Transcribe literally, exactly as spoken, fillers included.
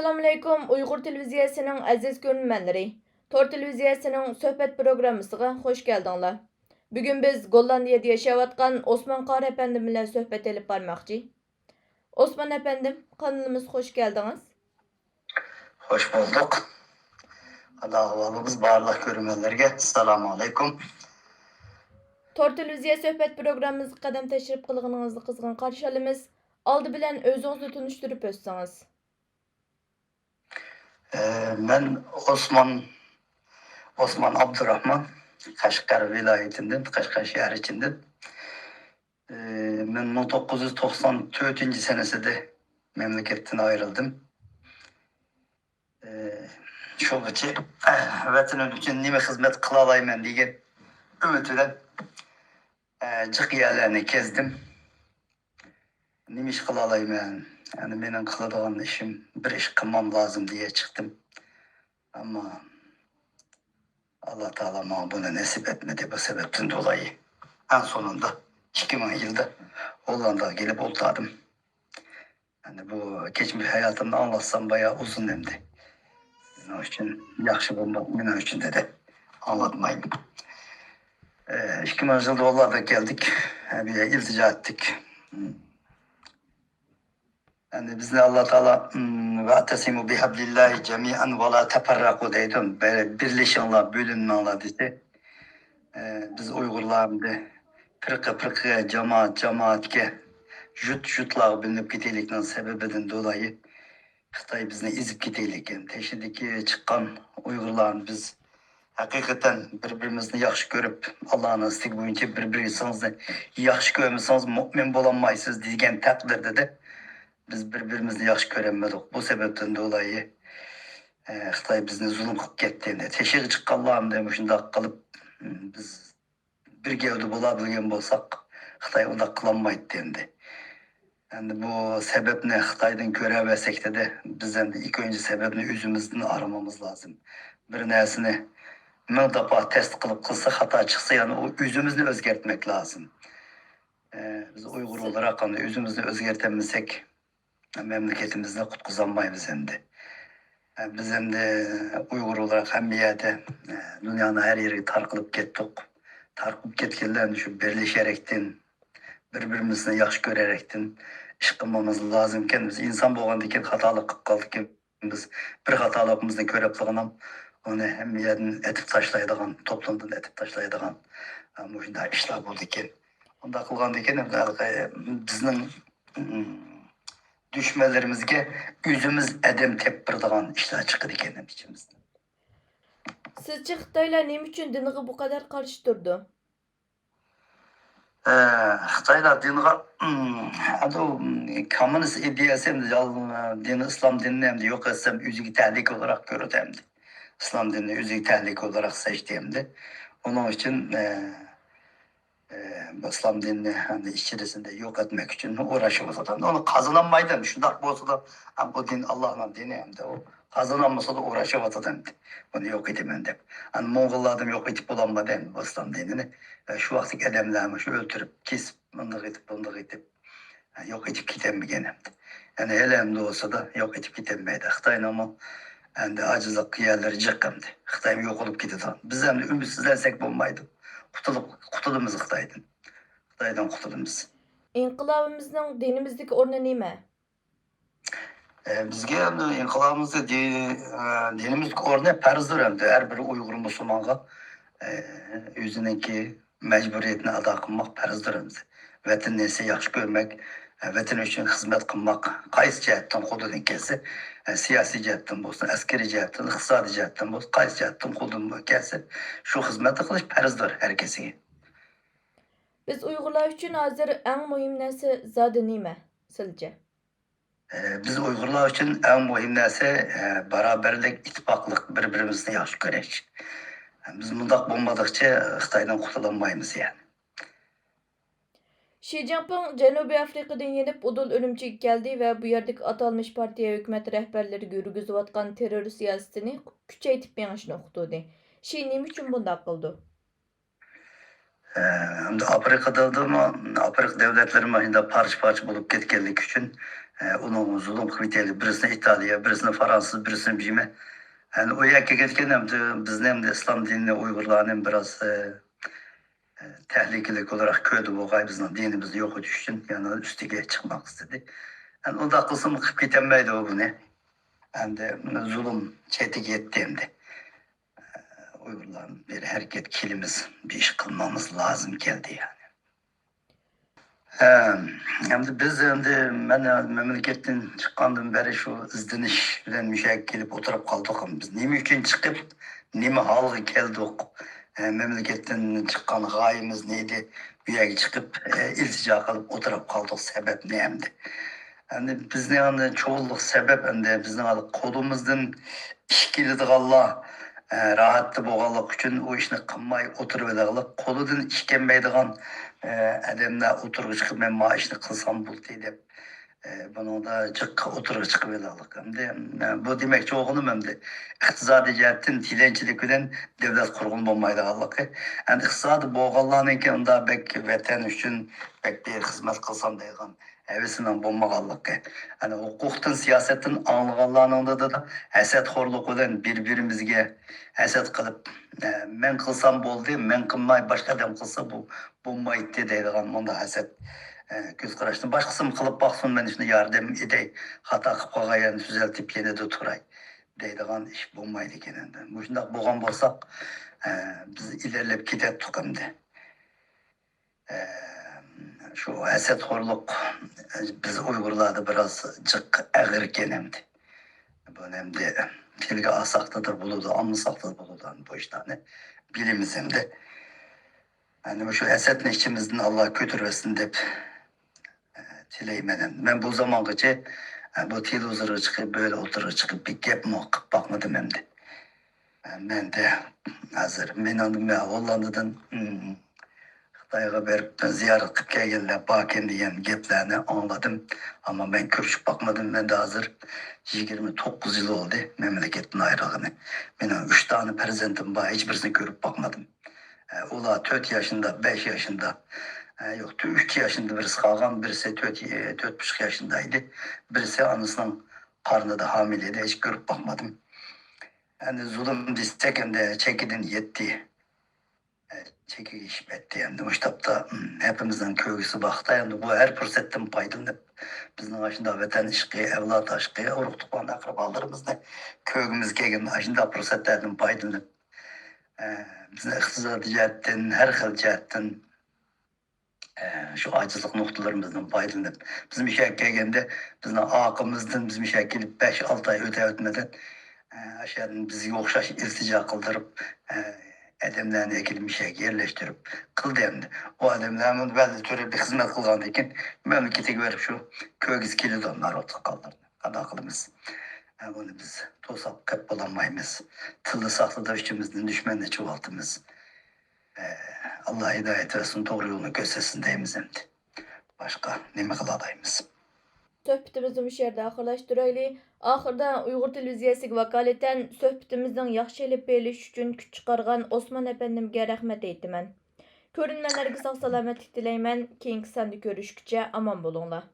ئەسسالامۇئەلەيكۇم، ئۇيغۇر تېلېۋىزىيەسىنىڭ ئەزىز كۆرۈرمەنلىرى. تور تېلېۋىزىيەسىنىڭ سۆھبەت پروگراممىسىغا خۇش كەلدىڭلار. بۈگۈن بىز گوللاندىيەدە ياشاۋاتقان ئوسمان قارى ئەپەندىم بىلەن سۆھبەت ئېلىپ بارماقچى. ئوسمان ئەپەندىم، قانىلىمىزغا خۇش كەلدىڭىز. خۇش بولدۇق. ئانا ئاۋۋالىمىز بارلىق كۆرۈرمەنلەرگە ئەسسالامۇئەلەيكۇم. تور تېلېۋىزىيە سۆھبەت پروگراممىمىزغا قەدەم تەشرىپ قىلغىنىڭىزنى قىزغىن قارشى ئالىمىز. ئالدى بىلەن ئۆزىڭىزنى تونۇشتۇرۇپ ئۆتسىڭىز. ئە، مەن ئوسمان، ئوسمان ئابدۇراخمان، قەشقەر ۋىلايىتىندىن، قەشقەر شەھىرى ئىچىدىن. ئە، مەن مىڭ توققۇز يۈز توقسان تۆتىنچى سەنىسىدە مەملىكەتتىن ئايرىلدىم. ئە، شۇ بىچە، ئە، ۋەتىنىم ئۈچۈن نېمە خىزمەت قىلالايمەن دېگەن ئۈمىد بىلەن، ئە، جىق يەرلەرنى كەزدىم. نېمە ئىش قىلالايمەن؟ يەنى مېنىڭ قىلىدىغان ئىشىم، بىر ئىش قىلمام لازىم دېگەن چىقتىم. ئەمما ئاللا تائالا ماڭا بۇنى نېسىپ ئەتمىدى. بۇ سەۋەبتىن دولايى ئەڭ سونۇندا ئىككى مىڭ يىلدا ھوللانداغا كېلىپ ئولتۇردۇم. ئەمدى بۇ كەچمىش ھاياتىمنى ئاڭلاتسام بايا ئۇزۇن ئەمدى. سىزنىڭ ئۈچۈن ياخشى بولماس، مېنىڭ ئۈچۈن دېدى. ئاڭلاتمايمەن. ئىككى مىڭىنچى يىلدا ھوللانداغا كەلدۇق. بۇ يەرگە ئىلتىجا ئەتتۇق. ئەمدى بىزنى ئاللا تائالا، «ۋەئتەسىمۇ بىھەبلىللاھى جەمىئەن ۋە لا تەپەررەقۇ» دەيدۇ. بىر-، بىرلىشىڭلار، بۆلۈنمەڭلار دېدى. ئە، بىز ئۇيغۇرلار ئەمدى پىرقە پىرقىگە، جامائەت جامائەتكە، يۇرت يۇرتلارغا بۆلۈنۈپ كېتەيلىكنىڭ سەۋەبىدىن دولايى خىتاي بىزنى ئېزىپ كېتەيلىكىن. تېشىدىكى چىققان ئۇيغۇرلارنى بىز ھەقىقەتەن بىر-بىرىمىزنى ياخشى كۆرۈپ، ئاللانىڭ ئىستىكى بويىچە بىر-بىرىڭىزنى ياخشى كۆرمىسىڭىز، مۆمىن بولالمايسىز دېگەن تەقدىردە بىز بىر-بىرىمىزنى ياخشى كۆرەلمىدۇق. بۇ سەۋەبتىن دولايى، ئە، خىتاي بىزنى زۇلۇم قىلىپ كەتتى. ئەمدى تېشىغا چىققانلار ئەمدى مۇشۇنداق قىلىپ، بىز بىر گەۋدە بولا بىلگەن بولساق، خىتاي ئۇنداق قىلالمايتتى ئەمدى. ئەمدى بۇ سەۋەبنى خىتايدىن كۆرەۋەرسەك دېدى، بىز ئەمدى ئىلك بىرىنچى سەۋەبنى ئۆزىمىزدىن ئارىمىمىز لازىم. بىر نەرسىنى مىڭ داپا تەستە قىلىپ قىلسا، خاتا چىقسا، يەنە ئۇ ئۆزىمىزنى ئۆزگەرتمەك لازىم. ئە، بىز ئۇيغۇر ئولتۇراق ئەمدى ئۆزىمىزنى ئۆزگەرتەلمىسەك، مەملىكىتىمىزنى قۇتقۇزالمايمىز ئەمدى. ئە، بىز ئەمدى ئۇيغۇر ئولتۇراق ھەممە يەردە، ئە، دۇنيانىڭ ھەر يېرىگە تارقىلىپ كەتتۇق. تارقىلىپ كەتكەنلەر ئەمدى شۇ بىرلىشەرەكتىن، بىر-بىرىمىزنى ياخشى كۆرەرەكتىن ئىش قىلمىمىز لازىمكەن. بىز ئىنسان بولغاندىكىن خاتالىق قىلىپ قالدىكىن، بىز بىر خاتالىقىمىزنى كۆرۈپلىغىنىم، ئۇنى ھەممە يەردىن ئېتىپ تاشلايدىغان، توپلامدىن ئېتىپ تاشلايدىغان، ئە، مۇشۇنداق ئىشلار بولىدىكەن. ئۇنداق قىلغاندىكىن، ھېلىقى بىزنىڭ، ئىم، دۈشمەنلىرىمىزگە ئۆزىمىز ئادەم تېپىپ بېرىدىغان ئىشلار چىقىدىكەن ئىچىمىزدىن. سىزچە خىتايلار نېمە ئۈچۈن دىنغا بۇ قەدەر قارشى تۇرىدۇ؟ ئە، خىتايلار دىنغا، ئىم، ئەمدى ئۇ، ئىم، كوممۇنىست ئىدىيەسى ئەمدى يال-، دىنى، ئىسلام دىنىنى ئەمدى يوق ئەتسەم ئۆزىگە تەھلىكە ئولتۇراق كۆرىدۇ ئەمدى. ئىسلام دىنىنى ئۆزىگە تەھلىكە ئولتۇراق سەچتى ئەمدى. ئۇنىڭ ئۈچۈن، ئە، ئە، بۇ ئىسلام دىنىنى ئەمدى ئىچىرىسىندە يوق ئەتمەك ئۈچۈن ئۇرۇشۇۋاتىدۇ. ئۇنى قازىنالمايدۇ. شۇنداق بولسىلا، ئە، بۇ دىن ئاللانىڭ دىنى ئەمدى. ئۇ قازىنالمىسىلا ئۇرۇشۇۋاتىدۇ ئەمدى. بۇنى يوق ئېتىمەن دەپ. ئەمدى موڭغۇللاردىن يوق ئېتىپ بولالمىدى ئەمدى بۇ ئىسلام دىنىنى. ئە، شۇ ۋاقىتتىكى ئادەملەرمۇ شۇ ئۆلتۈرۈپ، كېسىپ، مۇنداق ئېتىپ، بۇنداق ئېتىپ، ئە، يوق ئېتىپ كېتەلمىگەن ئەمدى. يەنى ھېلى ئەمدى بولسىدا يوق ئېتىپ كېتەلمەيدۇ. خىتاينىڭمۇ ئەمدى ئاجىزلىق يەرلىرى جىق ئەمدى. خىتايمۇ يوقىلىپ كېتىدۇ. بىز ئەمدى ئۈمىدسىزلەنسەك بولمايدۇ. قۇتۇلۇپ، قۇتۇلىمىز خىتايدىن. خىتايدىن قۇتۇلىمىز. ئىنقىلابىمىزنىڭ دىنىمىزدىكى ئورنى نېمە؟ ئە، بىزگە ئەمدى ئىنقىلابىمىزدا دى-، ئە، دىنىمىزدىكى ئورنى پەرزدۇر ئەمدى. ھەر بىر ئۇيغۇر مۇسۇلمانغا، ئە، ئۆزىنىڭكى مەجبۇرىيىتىنى ئادا قىلماق پەرزدۇر ئەمدى. ۋەتىنىنى ياخشى كۆرمەك، ئە، ۋەتىنى ئۈچۈن خىزمەت قىلماق، قايسى جەھەتتىن قولىدىن كەلسە، ئە، سىياسىي جەھەتتىن بولسۇن، ئەسكىرىي جەھەتتىن، ئىقتىسادىي جەھەتتىن بولسۇن، قايسى جەھەتتىن قولىدىن كەلسە، شۇ خىزمەتنى قىلىش پەرزدۇر ھەر كەسكە. بىز ئۇيغۇرلار ئۈچۈن ھازىر ئەڭ مۇھىم نەرسە زادى نېمە، سىلچە؟ ئە، بىز ئۇيغۇرلار ئۈچۈن ئەڭ مۇھىم نەرسە، ئە، باراۋەرلىك، ئىتتىپاقلىق، بىر-بىرىمىزنى ياخشى كۆرۈش. بىز مۇنداق بولمىدۇقچە خىتايدىن قۇتۇلالمايمىز يەنى. شى جىنپىڭ جەنۇبىي ئافرىقىدىن يېنىپ ئۇدۇل ئۈرۈمچىگە كەلدى ۋە بۇ يەردىكى ئاتالمىش پارتىيە ھۆكۈمەت رەھبەرلىرىگە يۈرگۈزۈۋاتقان تېررور سىياسىتىنى كۈچەيتىپ مېڭىشنى ئۇقتۇردى. شى نېمە ئۈچۈن بۇنداق قىلىدۇ؟ ئە، ئەمدى ئافرىقىدىمۇ، ئافرىقا دۆلەتلىرىمۇ شۇنداق پارچە-پارچە بولۇپ كەتكەنلىكى ئۈچۈن، ئۇنىڭ زۇلۇم قىلىپ كەتكەنلىكى، بىرسىنى ئىتالىيە، بىرسىنى فرانسىز، بىرسىنى بىمە. ئەنە ئۇ يەرگە كەتكەن ئەمدى بىزنى ئەمدى ئىسلام دىنىنى ئۇيغۇرلارنى بىراز، ئە، ئە، تەھلىكىلىك ئولاراق كۆردى بولغاي، بىزنىڭ دىنىمىزنى يوقىتىش ئۈچۈن يەنە ئۈستىگە چىقماق ئىستىدى. ئەنە ئۇنداق قىلسىمۇ قىلىپ كېتەلمەيدۇ ئۇ بۇنى. ئەمدى زۇلۇم چېتىگە يەتتى ئەمدى. ئۇيغۇرلار بىر ھەرىكەت قىلىمىز، بىر ئىش قىلماقمىز لازىم كەلدى يەنى. ھە، ئەمدى بىز ئەمدى مەن مەملىكەتتىن چىققاندىن بېرى شۇ ئىزدىنىش بىلەن مۇشۇ يەرگە كېلىپ ئولتۇرۇپ قالدۇق. بىز نېمە ئۈچۈن چىقىپ، نېمە ھالغا كەلدۇق؟ ھە، مەملىكەتتىن چىققان غايىمىز نېدى؟ بۇ يەرگە چىقىپ، ئە، ئىلتىجا قىلىپ ئولتۇرۇپ قالدۇق. سەۋەب نېمىدى؟ ئەمدى بىزنىڭ ئەمدى چوڭلۇق سەۋەب ئەمدى بىزنىڭ ھازىر قولىمىزدىن ئىش كېلىدىغانلار، ئە، راھەتتە بولغانلىقى ئۈچۈن ئۇ ئىشنى قىلماي ئولتۇرۇۋېلىغلىق، قولىدىن ئىش كەلمەيدىغان، ئە، ئادەملەر ئوتتۇرىغا چىقىپ، مەن ما ئىشنى قىلسام بولدى دەپ، ئە، بۇنىڭدا جىق ئوتتۇرىغا چىقىۋېلىغلىق. ئەمدى، ئە، بۇ دېمەكچى بولغىنىم ئەمدى ئىقتىسادىي جەھەتتىن تىلەنچىلىك بىلەن دۆلەت قۇرغىلى بولمايدىغانلىقى. ئەمدى ئىقتىسادى بولغانلارنىڭكى ئۇنداق بەك ۋەتەن ئۈچۈن بەك بىر خىزمەت قىلسام دەيدىغان ھەۋىسىنىڭ بولمىغانلىقى، يەنى ھوقۇقتىن، سىياسەتتىن ئاڭلىغانلارنىڭ دېدى، ھەسەتخورلۇق بىلەن بىر-بىرىمىزگە ھەسەت قىلىپ، ئە، مەن قىلسام بولدى، مەن قىلماي باشقا ئادەم قىلسا بۇ بولمايتتى دەيدىغان مۇنداق ھەسەت، ئە، كۆز قاراشتىن، باشقىسىمۇ قىلىپ باقسۇن، مەن شۇنى ياردەم ئېتەي، خاتا قىلىپ قالغان يەرنى تۈزەلتىپ يېنىدا تۇراي دەيدىغان ئىش بولمايدىكەن ئەمدى. مۇشۇنداق بولغان بولساق، ئە، بىز ئىلگىرىلەپ كېتەتتۇق ئەمدى. ئە، شۇ ھەسەتخورلۇق بىز ئۇيغۇرلاردا بىراز جىق ئېغىركەن ئەمدى. بۇنى ئەمدى تىلگە ئالساقلا بولىدۇ، ئالمىساقلا بولىدۇ، بۇ ئىشلارنى بىلىمىز ئەمدى. يەنى مۇشۇ ھەسەتنى ئىچىمىزدىن ئاللا كۆتۈرۈۋەتسۇن دەپ، ئە، تىلەيمەن ئەمدى. مەن بۇ زامانغىچە، ئە، بۇ تېلېۋىزورغا چىقىپ، بۆلە ئوتتۇرىغا چىقىپ، بىر گەپمۇ قىلىپ باقمىدىم ئەمدى. مەندە ھازىر، مېنىڭ، مەن ھوللاندىدىن، ئىم، خىتايغا بېرىپ زىيارەت قىلىپ كەلگەنلەر باركەن دېگەن گەپلەرنى ئاڭلىدىم. ئەمما مەن كۆرۈشۈپ باقمىدىم. مەندە ھازىر يىگىرمە توققۇز يىل بولدى مەملىكەتتىن ئايرىلغىنى. مېنىڭ ئۈچ دانە پەرزەنتىم بار، ھېچ بىرسىنى كۆرۈپ باقمىدىم. ئە، ئۇلار تۆت ياشىندا، بەش ياشىندا، ئە، يوق، ئۈچ ياشىندا بىرسى قالغان، بىرسى تۆت، تۆت بۇچۇق ياشىندا ئىدى. بىرسى ئانىسىنىڭ قارنىدا ھامىلە ئىدى، ھېچ كۆرۈپ باقمىدىم. ئەمدى زۇلۇم دېسەك، ئەمدى چېكىدىن يەتتى. ئە، چېكىگە ئېشىپ ئەتتى. ئەمدى مۇشۇ تاپتا، م، ھەپىمىزنىڭ كۆرگۈسى بار خىتاي. ئەمدى بۇ ھەر پۇرسەتتىن پايدىلىنىپ، بىزنىڭ ئاشۇنداق ۋەتەن ئىشقى، ئەۋلاد ئىشقى، ئۇرۇق تۇغقان ئەقرىبالىرىمىزنى كۆرگۈمىز كەلگەن ئاشۇنداق پۇرسەتلەردىن پايدىلىنىپ، ئە، بىزنى ئىقتىسادىي جەھەتتىن، ھەر خىل جەھەتتىن، ئە، شۇ ئاجىزلىق نۇقتىلىرىمىزدىن پايدىلىنىپ، بىز مۇشۇ يەرگە كەلگەندە بىزنىڭ ئارقىمىزدىن، بىز مۇشۇ يەرگە كېلىپ بەش، ئالتە ئاي ئۆتەۋەتمىدى، ئە، ئاشۇ يەردىن بىزگە ئوخشاش ئىلتىجا قىلدۇرۇپ، ئە، ئادەملەرنى ئەكېلىپ مۇشۇ يەرگە يەرلەشتۈرۈپ قىلدى ئەمدى. ئۇ ئادەملەرمۇ ۋەدە تۈرۈپ بىر خىزمەت قىلغاندىن كېيىن مەملىكىتىگە بېرىپ شۇ كۆرگۈسى كېلىدۇ نارۋا تۇغقانلىرىنى. قانداق قىلىمىز؟ ئە، بۇنى بىز توساپ قىلىپ بولالمايمىز. تىللىساقلا ئىچىمىزدىن دۈشمەننى چۇۋالتىمىز. ئە، ئاللا ھىدايەت بەرسۇن، توغرا يولنى كۆرسەتسۇن دەيمىز ئەمدى. باشقا نېمە قىلالايمىز؟ سۆھبىتىمىزنى مۇشۇ يەردە ئاخىرلاشتۇرايلى. ئاخىردا ئۇيغۇر تېلېۋىزىيەسىگە ۋاكالىتەن سۆھبىتىمىزنىڭ ياخشى ئېلىپ بېرىلىشى ئۈچۈن كۈچ چىقارغان ئوسمان ئەپەندىمگە رەھمەت ئېيتىمەن. كۆرۈرمەنلەرگە ساق-سالامەتلىك تىلەيمەن. كېيىنكى ساندا كۆرۈشكىچە ئامان بولۇڭلار.